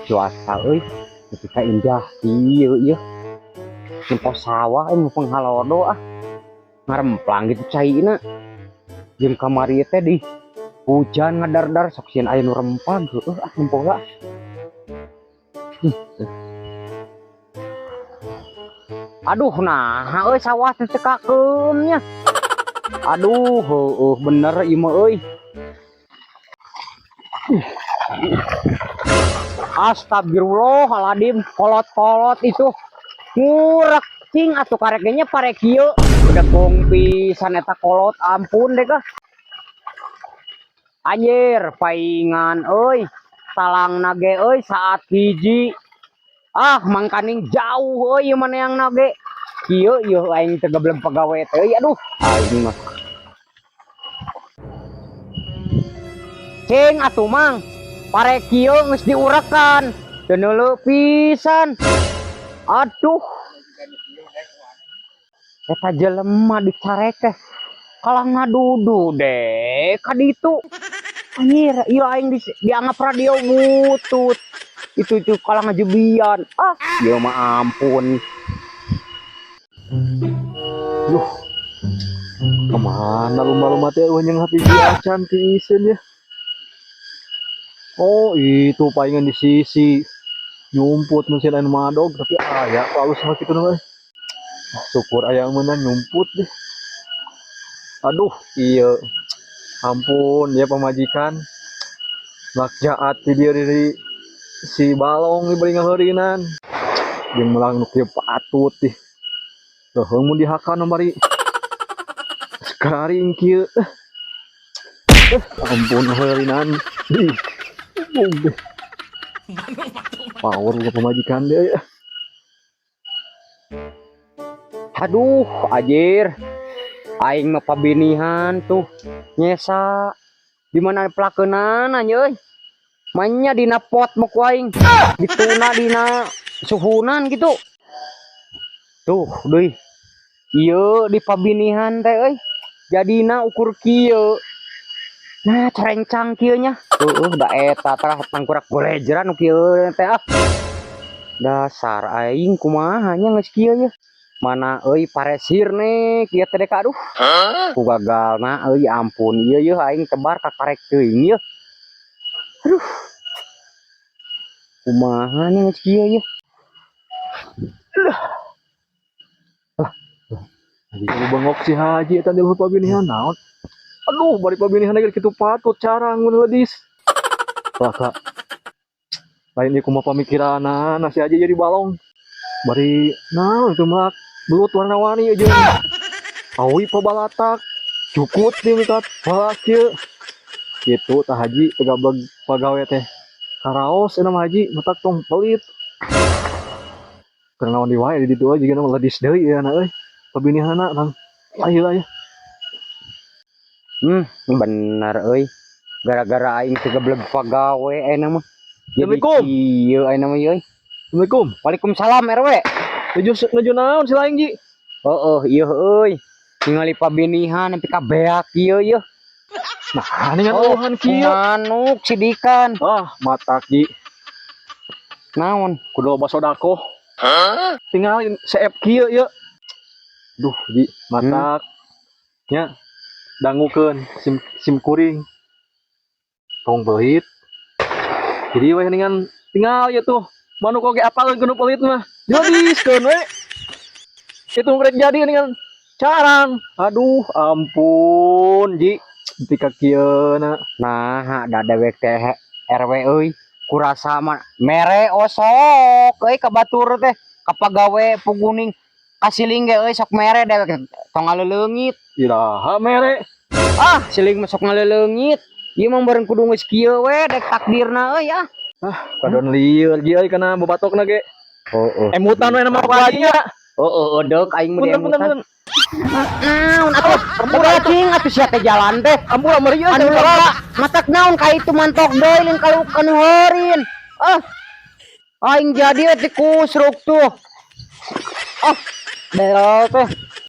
Cuaca euy ketika indah ieu ieu. Nempo sawah euy, mumpung halodo ah. Ngaremplang gitu caina. Jeung kamari teh di hujan ngadar-dar, sok sieun aya nu rempag, heueuh ah, nempo lah. Aduh, nah euy, sawah teh teu kakeum nya. Aduh, heueuh bener ieu mah euy. Astagfirullahaladzim, kolot-kolot itu ngurek cing atuh karek nya pare kieu. Udah gong pisan eta kolot, ampun deh kah. Anjir, paingan euy. Talang nage euy saat hiji. Ah, mangkaning jauh euy ieu mah neang nage. Kieu ieu aing teh gebleg pagawe teh euy, aduh, aing mah. Cing atuh mang. Pare kieu geus diurekan. Teu neuleuh pisan. Aduh. Eta jelema dicarek teh. Kalah ngadudu deh ka ditu. Anjir, ieu aing dianggap radio butut. Itu itu kalah ngajebian. Ah, ieu mah ampun. Duh. Kemana lumba-lumba teh eueuh jeung hapiji acan tiiseun ya. Oh, itu palingan di sisi nyumput mesin anu madog, tapi aya alus mah kitu euy. Syukur aya meunang nyumput deh. Aduh, iya. Ampun, ya pamajikan. Lak jaat di dieu diri si balong diberi ngaheurinan. Jeung melang nu kieu patut dih. Leuheung mun dihakan bari. Sekaring kieu. Ampun ngaheurinan. Ih. Deh. Power ke pamajikan deh ya. Aduh, anjir. Aing mah pabinihan tuh nyesa di mana pelakenan euy. Manya dina pot mah ku aing. Dituna dina suhunan gitu. Tuh, deui. Ieu di pabinihan teh euy. Jadina ukur kieu. Nah, cerencang kieu nya. Heueuh, da eta tah tangkurak golejeran nu kieu teh ah. Dasar aing kumaha nya geus kieu ye. Mana euy pare sirne kieu teh dek, aduh. Ku gagalna euy, ampun ieu yeuh aing tebar ka karek teuing yeuh. Aduh. Kumaha nya geus kieu yeuh. Lah. Haji kudu bengok si Haji eta di luhur pabinihan naon. Aduh, bari pabinihan ge kitu patut carang mun ledis. Lah kak. Lain ieu kumaha pamikiranana si Haji jadi balong. Bari naon itu mah belut warna-warni aja. Awi pabalatak. Cukut di mikat balak kieu. Gitu tah Haji tegableg pagawe teh. Karaos eta mah Haji matak tong pelit. Keur naon di wae di ditu aja mah ledis deui ya na euy. Pabinihanna tang lain lah ya. Bener euy. Gara-gara aing teu gebleg pagawe ayeuna mah. Jadi Assalamualaikum. kieu ayeuna mah euy. Assalamualaikum. Waalaikumsalam RW. Nuju nuju naon si lain Ji? Heeh, ieu euy. Ningali pabinihan nepi ka beak kieu yeuh. Nah, ningan Oh, eueuhan kieu. Manuk sidikan. Ah, matak Ji. Naon? Kudu loba sodako. Tinggal CF kieu ye. Duh, Ji, matak. Nya dangukeun sim sim kuring. Tong pelit. Jadi we ningan tinggal ya tuh. Manuk oge apaleun kudu pelit mah. Jadiskeun we. Itu rek jadi ningan carang. Aduh, ampun, Ji. Ketika kieu na. Nah, da dewek teh RW euy. Kurasa mah mere osok euy ka batur teh, ka pagawe puguning kasiling ge euy sok mere dewek tong ngaleleungit. Iraha mere. Ah, siling mah sok ngaleleungit. Ieu mah bareng kudu geus kieu we dek takdirna euy ah. Kadon lieur Ji euy kana bobatokna ge. Heeh. Emutan we nama ku Haji nya. Heeh, deuk aing mah Punten punten diemutan. punten. Naon atuh? Ampura cing atuh sia teh jalan teh. Ampura meri euy. Anu lega, matak naon ka itu mantok deui lain kalau kanu heurin. Ah. Aing jadi we dikusruk tuh. Ah, belok teh.